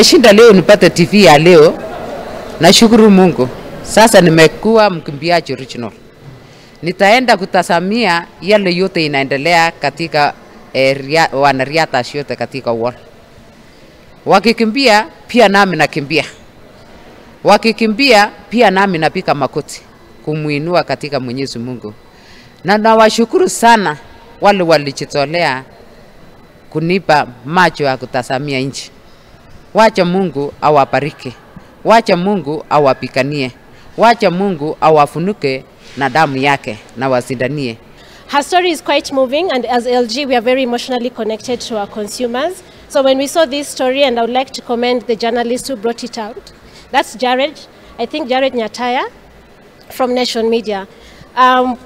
Shinda leo nipate TV ya leo. Nashukuru Mungu. Sasa nimekuwa mkimbiaji original. Nitaenda kutazamia yale yote inaendelea katika wanariadha yote katika world. Wakikimbia pia nami nakimbia. Wakikimbia pia nami napika makoti kumuinua katika Mwenyezi Mungu. Na nawashukuru sana wale walijitolea kunipa macho ya kutazamia nchi. Wacha Mungu awabariki. Wacha Mungu awapiganie. Wacha Mungu awafunuke na damu yake na wasindanie. Her story is quite moving, and as LG we are very emotionally connected to our consumers. So when we saw this story, and I would like to commend the journalist who brought it out. That's Jared, I think Jared Nyataya from Nation Media.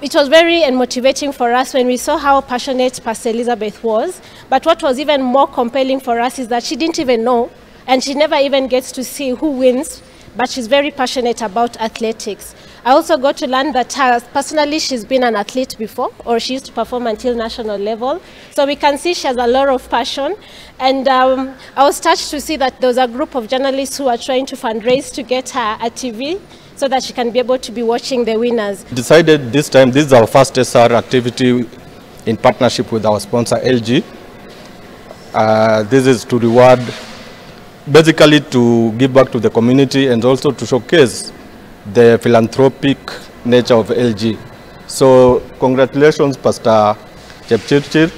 It was very motivating for us when we saw how passionate Pastor Elizabeth was. But what was even more compelling for us is that she didn't even know, and she never even gets to see who wins, but she's very passionate about athletics. I also got to learn that personally she's been an athlete before, or she used to perform until national level. So we can see she has a lot of passion. And I was touched to see that there was a group of journalists who are trying to fundraise to get her a TV so that she can be able to be watching the winners. Decided this time, this is our first SR activity in partnership with our sponsor LG. This is to reward, basically to give back to the community and also to showcase the philanthropic nature of LG. So congratulations, Pastor Jepchirchir.